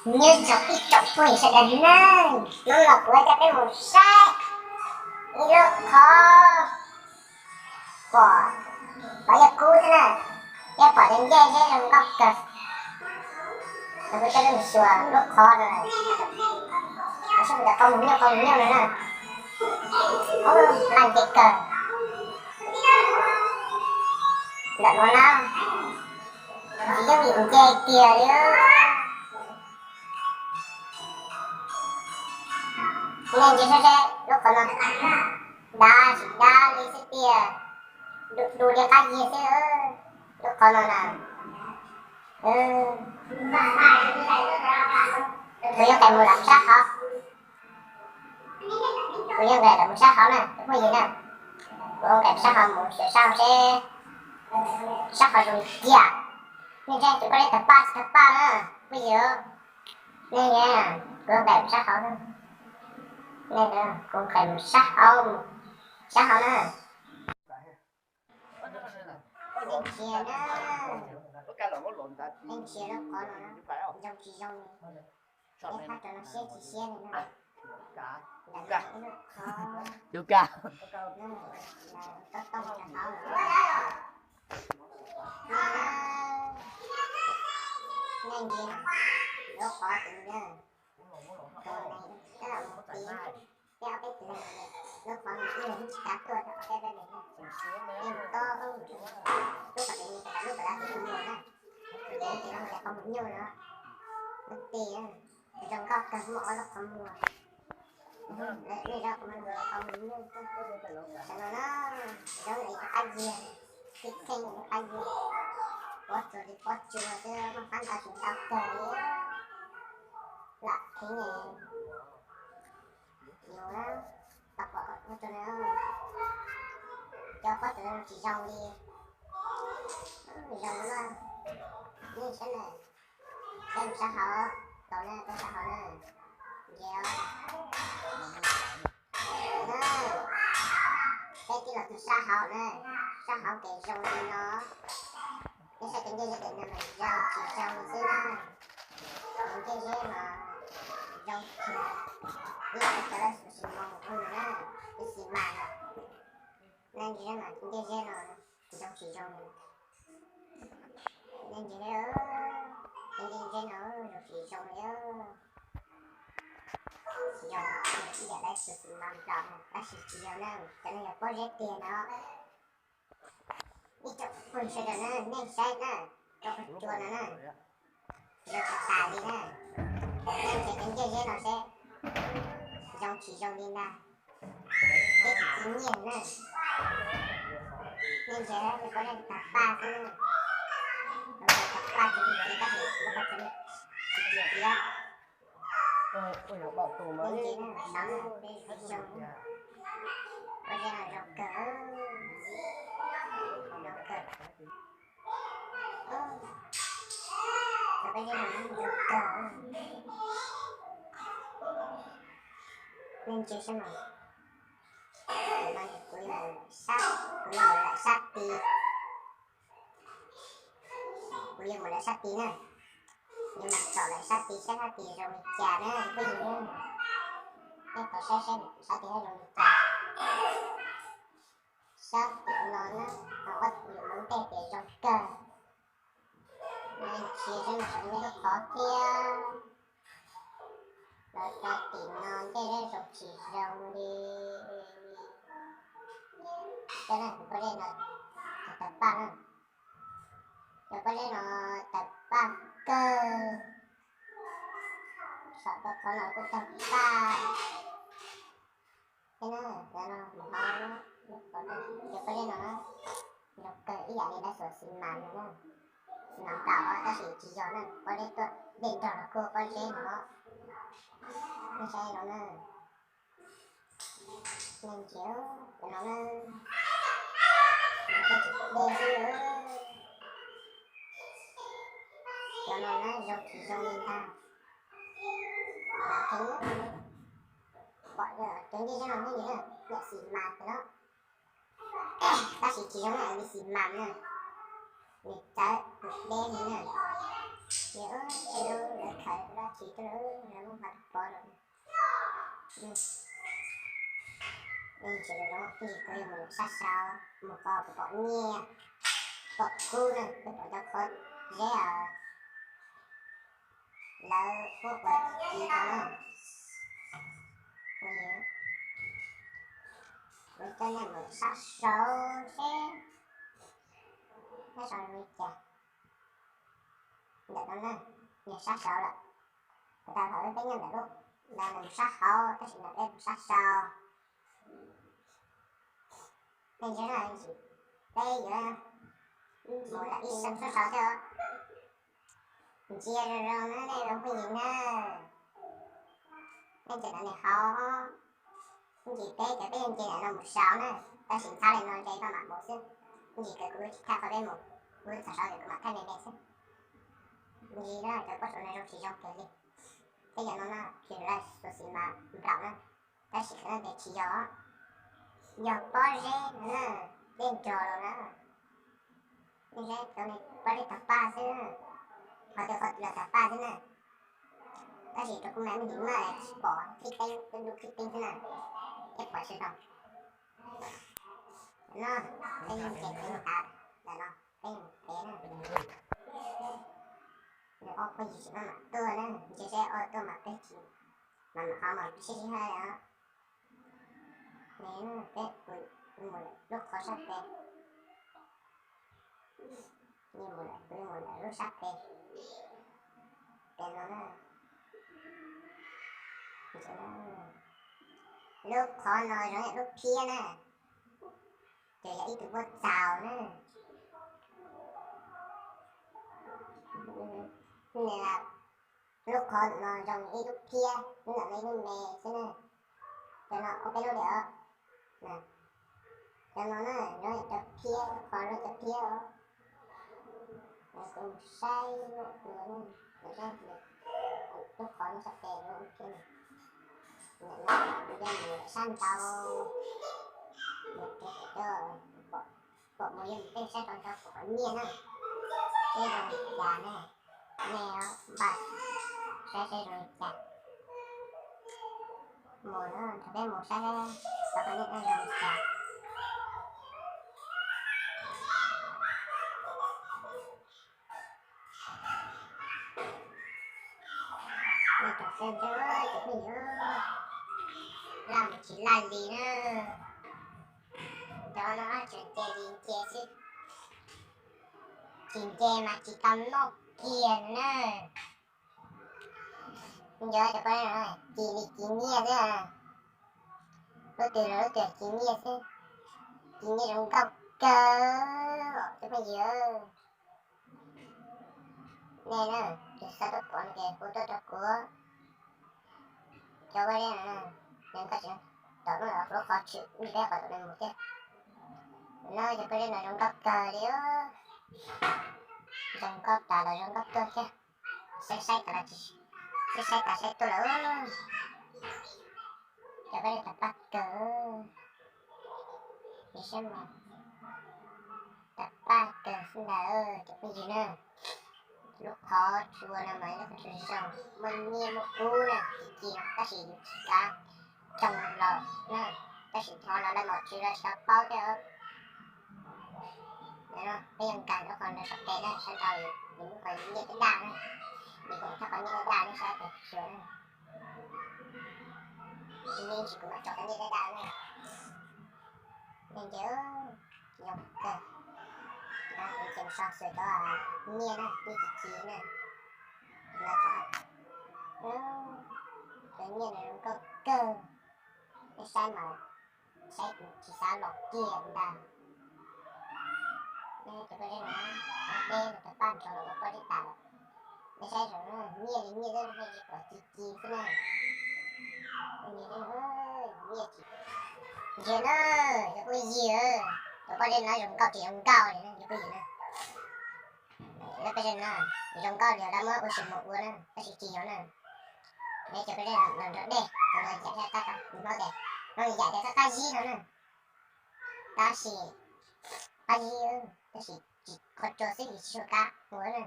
Nyob zoo ib tsoom phooj ywg sawv daws nawb, hnub no kuv coj peb mus saib ib lub qhov pom, pom yog kub thiab na, thiab pom cov ncej zeb zoo nkauj kawg. Kuv coj peb mus xyuas lub qhov no, saib puas tau qau mus nyuj, qau mus nyuj no na. Ub, laj nce kawg ntawm no na, tsis yeej vim nce tiag li. Nej ntsia saib seb lub qhov no dav tsis dav li xwb tiag, du du li qab yias xwb. Lub qhov no na, kuv yeej nqes mus lawm sab hauv, kuv yeej nqes lawm mus sab hauv na cov phooj ywg na. Kuv nqes sab hauv mus xyuas sab hauv seb sab hauv zoo li cas. Nej saib tus paj dej tawg paj tsis tawg paj na phooj ywg. Nej, kuv nqes mus sab hauv na. Nej, kuv nqes mus sab hauv, sab hauv na. Nej ntsia na, nej ntsia lub qhov no zoo tsis zoo li, nej pab rau no siab tsis siab li na. Ntawm no ib lub qhov, tob tooj rau hauv lawm. Nej ntsia, lub qhov tus na, tus neeg tab tom mus tid, thiab ob peb tus neeg, lub qhov no ib leeg tsis kav tuaj rau ob peb peb neeg, yeej tob, lub qhov tus ni tas lub pam lab tus muag na, ces tus no mus qhov mus nyuj no, lub tij, zoo nkauj kawg muaj ob lub qhov muag. Nej zaum qhov no mus qhov mus nyuj, tam no na, zoo li ib qab yias, tib kheej ib qab yias, pob tsuas li pob tsuas xwb, muaj phab ntau tsis ntau kawg li, lam kheev yus na, tau pom nyob rau no, cov pob tsuas tsis zoo li, zoo na, nej saib na. Peb mus sab hauv, tau na, peb sab hauv na. Ntsia, peb twb los txog sab hauv na, sab hauv ces zoo li no. Nej saib cov ncej zeb ntawm no mas zoo tsis zoo li xwb na. Cov ncej zeb mas zoo tiag, ib yam li cov lawv xim mos ua na, ib xim mas na. Nej ntsia mas cov ncej zeb no zoo tsis zoo li. Nej ntsia, cov ncej zeb no zoo tsis zoo li. Zoo ib yam li tus xim mas nplaum tab sis tsis yog na, cov no yog pob zeb tiag no. Ib tsoom phooj ywg sawv daws na, nej saib na, rau qhov cua no na, zoo tas tas li na. Nej ntsia cov ncej zeb no seb zoo tsis zoo li ntag, peb tsis txi nyiaj na. Nej ntsia, pob zeb tawg paj xwb na, tawg paj tsis txi tab sis lub qhov tsev tsis txi tiag. Nej ntsia na, sab no peb zoo, pob zeb no zoo kawg, zoo kawg. Cov pob zeb no zoo kawg. Nej ntsia saib mas, kuv yuav mus sab, kuv yuav mus lawm sab tid, kuv yuav mus lawm sab tid na. Yuav mus tsom lawm sab tid saib sab tid zoo li cas na phooj ywg na. Nej pab saib saib sab tid zoo li cas. Sab tim no na, ho ob tug lub ntej tias zoo kawg. Ntsia saib no sawv nej lub qhov thiab. Los rau tim no ncej zeb zoo tsis zoo li. Cov pob zeb no tawg paj na. Cov pob zeb no tawg paj kawg. Saum tau qhov no kuj tawg paj. Thiab na, cov no mus hauv, cov pob zeb no zoo kawg ib yam li lawv xuas xi mas no na. Xi mas nplaum tab sis tsis yog na, pob zeb tuaj dej nrog los kuj pob zeb no. Nej saib no na. Nej ntsia, cov no na, dej xwb. Cov no na zoo tsis zoo li ntag. Pom cov ncej zeb no ne, yam xi mas no, tab sis tsis zoo li xi mas na. Nws txawv nws deb li na. Ces lawv khaws dab tsi Pob rau. Ntsis zoo, ntsis kuv yuav mus sab saud mus qhov kuv pom nyiaj, pom kub na, kuv pom cov qhov zeb lawv muab kuv ci tau na. Kuv coj nej mus sab saud seb sab saud zoo li cas. Ntawm no na, yog sab saud lawm. Kuv tau hais peb nyob ntawm lub, ntawm mus sab hauv tab sis ntawm peb mus sab saud. Peb ntsia no, peb yuav mus lawm ib xeem sab saud thiab os. Ntsia zoo zoo na nej zoo phooj ywg na. Peb ntsia ntawm nej hauv. Ib ntsis peb cov peb nce ntawm no mus saud na, tab sis ntxhab li no nce koj mam mus xwb. Ib ntsis kawg kuv tsis thaij qhov peb mus, kuv txog saud ces kuv mam thaij me me xwb. Ntsis na cov pob tsuas no zoo tsis zoo kawg li. Peb cov no na, phim lawv xus xim mas nplaum na, tab sis qhov no ces tsis yog, yog pob zeb no na, dej nrog los na. Pob zeb, pob zeb tag paj xwb, qhov twg qhov los tag paj xwb na. Tab sis rau kuv mas me ntsis maj tsis pom, khib teeb, lub khib teeb xwb na, thiab pom tsis tau. No, peb yeej nce peb mus tas, ntawm no peb mus pem na. Nws ob phooj ywg tsis maj mam tuaj na, ntshe seb ob tuaj mas peb tsis, mas mam qhov mas sib sib hawb os. Peb mus lawm lub qhov sab pem. Mus lawm, mus lawm lub sab pem. Pem no na. Lub qhov no zoo yam lub phiab na, ces yog ib tug muab txaus na. Lub qhov no zoo ib lub phiab, lub ntawm no ib lub me xwb na. Cov no ob peb lub li os. Cov no na, zoo yam cov phiab, lub qhov no cov phiab os. Kuv mus saib lub no, lub qhov no sab pem lub phiab na. Ntawm no kuv yuav mus sab nraud, mus rau pem, pom mus yog mus tej sab nraud nraud pom qhov nyiaj na. Seb zoo li cas ne, nej npaj saib seb zoo li cas. Mus na, nrog peb mus saib seb cov qhov nyiaj no zoo li cas. Ua tom xeeb ntseb cov phooj ywg, laj mus tsis laj li na. Cov no tseem nce li nce xwb, tsis nce mas tsis tau noj kiag na. Yog cov poj niam no ci li ci nyiaj xwb, lub twg los lub twg ci nyiaj xwb, ci nyiaj zoo nkauj kawg cov phooj ywg. Nej na, tus xav tuaj pom no ces hu tuaj rau kuv. Cov vaj liab no, nws nkaj tsis tom lub qhov tshwm ib peb qhov tom no mus thiab. No cov vaj liab no zoo nkauj kawg li, zoo nkauj tas los zoo nkauj tuaj thiab. Saib saib tas los tsis, saib saib tas saib tuaj lawm. Cov vaj liab tas paj kawg, saib mas tas paj kawg xwb ntag cov phooj ywg na. Lub qhov tsua no mas lub qhov tsua zoo, muaj nyiaj muaj kub na, ci ci no tab sis yus tsis kav tsoo los na, tab sis hnov los lawv nom tswv los tsis tau paub thiab. Peb yeej nkag lub qhov no sab pem na, sab nraud nws muaj qhov nyiaj daj daj na, nws kuj muaj qhov nyiaj daj daj nej saib tas xyuas na. Ib ntsis kuv mam tso qhov nyiaj daj daj na. Nej ntsia, zoo kawg. Kuv ces so xwm cov nyiaj na, nyiaj ci ci na. Lawv cov nyiaj no zoo nkauj kawg. Nej saib mas, saib kuv tsis xav los kiag ntag. Nej cov poj zeb no, deb los cov paj nrog los ua poj zeb tas lawm. Nej saib zoo, nyiaj li nyiaj xwb, nej tsis pom ci ci xwb na. Nyiaj ci. Ntsia na, cov phooj ywg, cov poj zeb no zoo nkauj tsis zoo nkauj li na cov phooj ywg na. Lawv poj zeb no zoo nkauj li lawv muab ua sim mus ua na, tab sis tsis yog na. Nej cov poj zeb no nrog dej, no yam thiab qab, hmoob tias, no yam thiab qab qab zib no na. Tab sis qab zib, tab sis tsis qhov tsua xwb, tsis tshua kab ua na.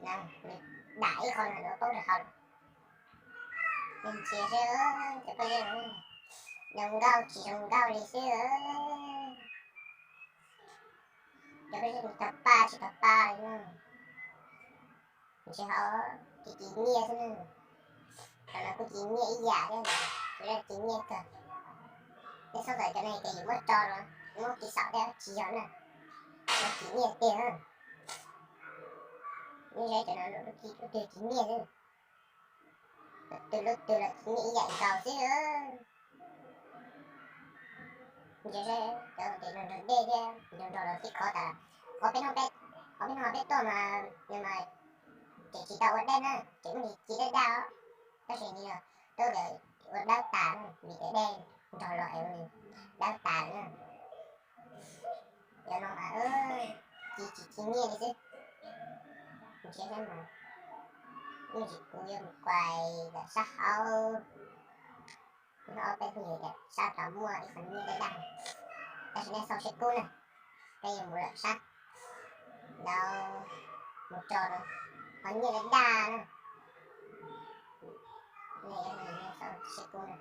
Dam ib qho no lawv poob rau hauv. Ntsia seb, cov phooj ywg, zoo nkauj tsis zoo nkauj li xwb. Cov phooj ywg tau paj tsis tau paj li na. Ntsia hauv, ci ci nyiaj xwb na. Cov no kuj ci nyiaj ib yam thiab, kuv yeej ci nyiaj kawg. Nej txhob xav cov no ces yus muab tso los muab ci xaum thiab, tsis yog na. Cov ci nyiaj tiag na. Nej saib cov no lub twg ci nyiaj xwb. Lub twg lub twg los ci nyiaj ib yam nkaus xwb. Ntsia seb cov tias nrog nrog dej thiab nrog nrog los tib khov tas. Qhov peb hnub, qhov peb hnub peb tuaj mas nws mas tseem tsis tau ua dej na, tseem muaj ci daj daj os. Tab sis nws yog tuaj ua dawb tas na, vim tias dej nrog los es nws dawb tas na. Cov no mas ci tsis ci nyiaj li xwb. Ntsia seb mas, ib ntsis kuv yuav mus kuais lam sab hauv. Kuv hnov ob peb phooj ywg tias sab tod muaj ib qho nyiaj daj daj, tab sis nej xauj seb kub na, peb yuav mus lawm sab ntawd mus tso rau qhov nyiaj daj daj na. Nej xauj seb kub na.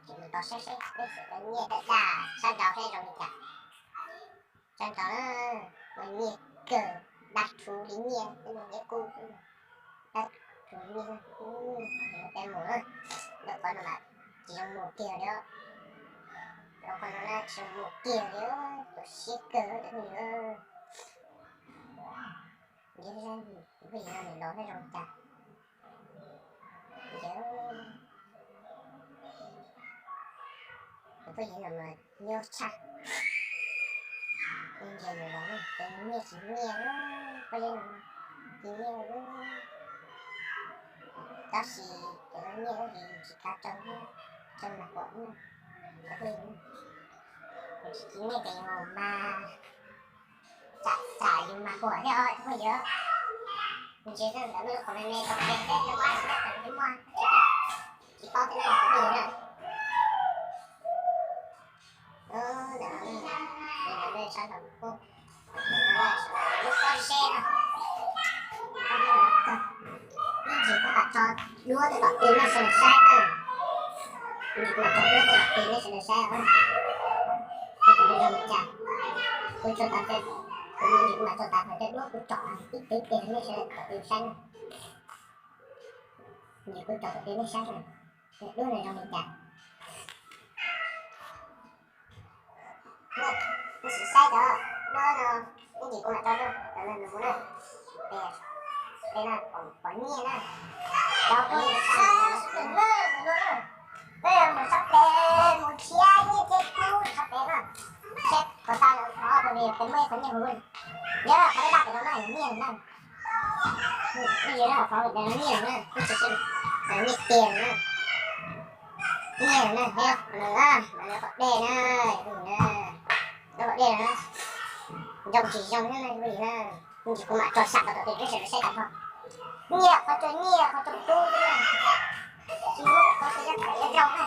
Ces mus tos saib saib peb xauj cov nyiaj daj daj sab nraud saib zoo li cas. Sab nraud na, muaj nyiaj kawg, daj rhuv li nyiaj, peb mus liab kub xwb, daj rhuv li nyiaj xwb. Peb mus na, lub qhov no mas tsis zoo mus kiag li os. Lub qhov no na tsis zoo mus kiag li, tu siab kawg cov phooj ywg. Ntsia seb tus phooj ywg no nws los thiab zoo li cas. Ntsia, tus phooj ywg no mas nyuaj tshaj. Ntsia nws los na, ces nyiaj tsis nyiaj, pob zeb no tsis nyiaj. Tab sis cov no nyiaj tab sis tsis kav tsawg, tsawg mas pom na. Cov phooj ywg, tsis nyiaj ces yus mas tsam tsam yus mas huam thiab os cov phooj ywg. Ntsia xwb ntawd muaj lub qhov me me tau pem peb lub qab xwb, tsis muaj, tsis paub tej no cov phooj ywg na. Ntawm no, ntawm no sab nraud kuj, lub pob zeb na. Ib ntsis kuv mam tso duab tej tom tw nej sawv daws saib na. Ib ntsis kuv mam tso duab tej tom tw nej sawv daws saib os. Seb puas zoo li cas. Kuv tso tas tej, kuv ib ntsis kuv mam tso tas tej duab kuv tsom ib tug tiag rau nej sawv daws tom tw saib na. Ib ntsis kuv tsom tom tw nej saib na, duab no zoo li cas. Nej sim saib cov duab no, ib ntsis kuv mam tso duab cov no mus na. Peb, peb no pom nyiaj na. Cov phooj ywg sawv daws, peb yuav mus txhawb pem, mus nrhiav nyiaj thiab kub txhawb pem na. Seb puas tau, peb muaj ib qho nyiaj huv. Yog qhov daj daj pem no na, nyiaj na. Ib yam no qhov ntawd nyiaj na, ib tsis nyiaj tiag na. Nyiaj na, lub qhov dej na, lub qhov dej na, zoo tsis zoo thiab na, ib yam na. Ib ntsis kuv mam tso sam rau tom tw peb sawv daws saib tag nrho. Nyiaj, qhov tso nyiaj, qhov tso kub thiab na. Tsis muaj qhov tso nyiaj, qhov tso zoo na.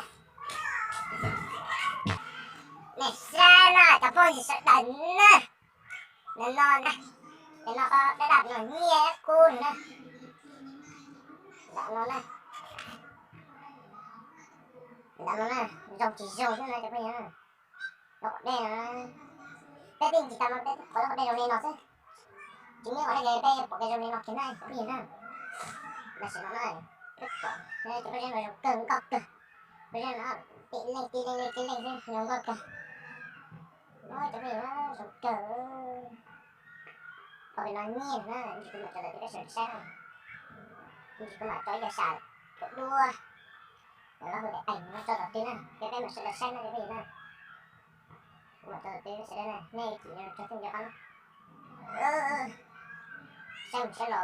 Nej saib na cov phooj ywg sawv daws na. Ntawm no na, ntawm no qhov daj daj no nyiaj kub na. Ntawm no na, ntawm no na, zoo tsis zoo thiab na cov phooj ywg na. Lub qhov dej no, peb twb ntsis tas no peb pom lub qhov dej zoo li no xwb. Tsis muaj qhov dej peb pom zoo li no kiag na cov phooj ywg na. Tam sim no na, peb pom cov pob zeb no zoo kawg nkauj kawg. Pob zeb no tib leej tib leej tib leej xwb zoo nkauj kawg. Cov phooj ywg, zoo kawg. Qhov pem no nyiaj na, ib ntsis kuv mam tso tom tw peb sawv daws saib na. Ib ntsis kuv mam tso ib co sam cov duab, cov lab hu tias ees no tso tom tw na, peb peb mam sawv daws saib na cov phooj ywg na. Kuv mam tso tom tw peb sawv daws na, nej tsis nco qab na. Saib mus saib los,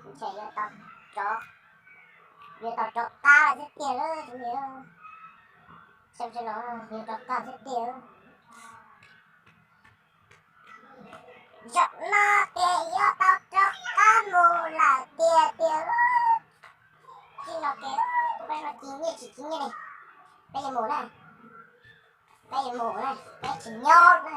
ntshe yuav tau rov, yuav tau rov qab lawm thiab tiag lauj cov phooj ywg. Saib mus saib los yuav rov qab thiab tiag. Zaum no ces yuav tau rov qab mus lawm tiag tiag. Txij no ces kuv peb no ci nyiaj tsis ci nyiaj li, peb yuav mus na, peb yuav mus na, peb tsis nyob na,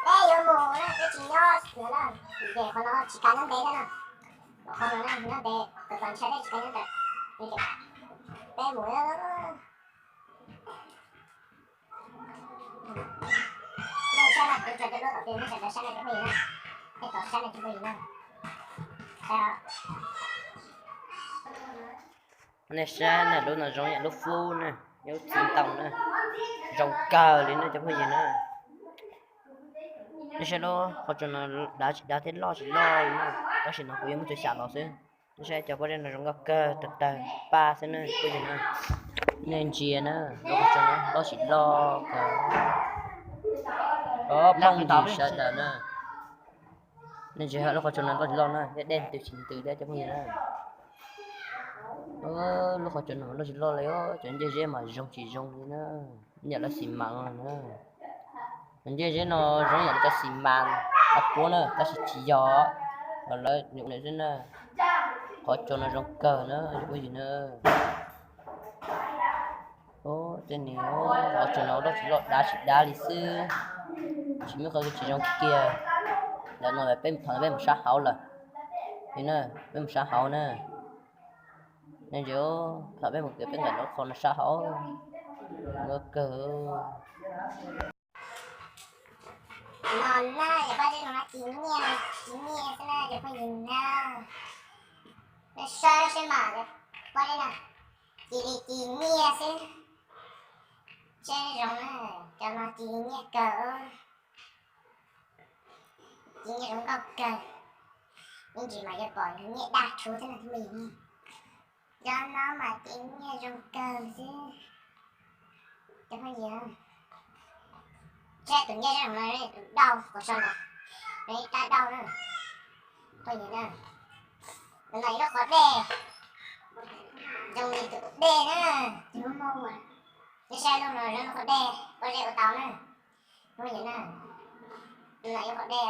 peb yuav mus na, peb tsis nyob ntawd na, ces qhov no tsis kav nyob ntev thiab na. Qhov no na, nyob ntev, tus tom ntshai dej tsis tau nyob ntawm, peb mus. Nej saib na, kuv tso cov duab tom tes, nej sawv daws saib na cov phooj ywg na. Nej saib na, lub no zoo yam lub fub na, yog lub txiv ntoo na, zoo kawg li na cov phooj ywg na. Nej saib lub qhov tsua no dav tsis dav thiab loj tsis loj li na, tab sis no kuv yuav muab tso xyam los xwb. Nej saib cov pob zeb no zoo nkauj kawg, tawg tawg paj xwb na phooj ywg na. Nej ntsia na, lub qhov tsua no loj tsis loj kawg. Phooj ywg sawv daws na, nej ntsia lub qhov tsua no loj tsis loj na, thiab dej ntws tsis ntws thiab cov phooj ywg na. Lub qhov tsua no loj tsis loj li os, cov ncej zeb mas zoo tsis zoo li na, yam lawv xis mas no na. Cov ncej zeb no zoo yam li cov xis mas, cov puab na, tab sis tsis yog, lawv nyuam nws xwb na. Qhov tsua no zoo kawg na cov phooj ywg na. Tej niag qhov tsua no loj tsis loj dav tsis dav li xwb, tsis muaj qhov twg tsis zoo kiag. Ntawm no peb thaum peb mus sab hauv lawm, peb mus sab hauv na. Nej ntsia, thaum peb mus peb nqes lub qhov no sab hauv, zoo kawg. No na, yog pob zeb no ci nyiaj, ci nyiaj xwb na cov phooj ywg na. Nej saib seb mas, pob zeb no cia li ci nyiaj xwb. Seb zoo na, cov no ci nyiaj kawg. Ci nyiaj zoo nkauj kawg. Ib ntsis mas yuav pom nyiaj daj tshuv xwb na cov phooj ywg. Cov no mas ci nyiaj zoo kawg xwb. Cov phooj ywg, saib tus ncej zeb no, tus dauj qhov sau ntawd, ib rab dauj na. Phooj ywg na, tus no ib lub qhov dej, zoo li tus dej na. Nej saib lub no zoo li qhov dej, pob zeb ua tau na. Phooj ywg na, tus no ib lub qhov dej,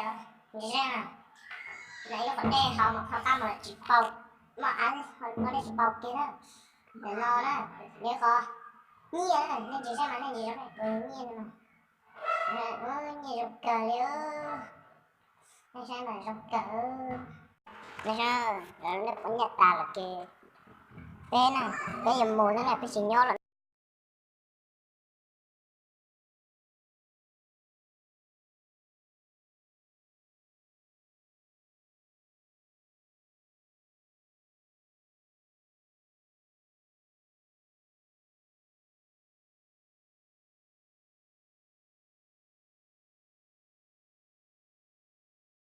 ntsia zeb na, tus no ib lub qhov dej hauv mas qhov qab mas tsis paub, muaj av, pob zeb tsis paub kiag na. Tus no na, nws qhov nyiaj na, nej ntsia saib mas nej ntsia zoo, nyiaj no, nyiaj zoo kawg li. Nej saib mas zoo kawg. Nej saib, lawv nej pov nyiaj tas lawm ces peb na, peb yuav mus no na, peb tsis nyob lawm.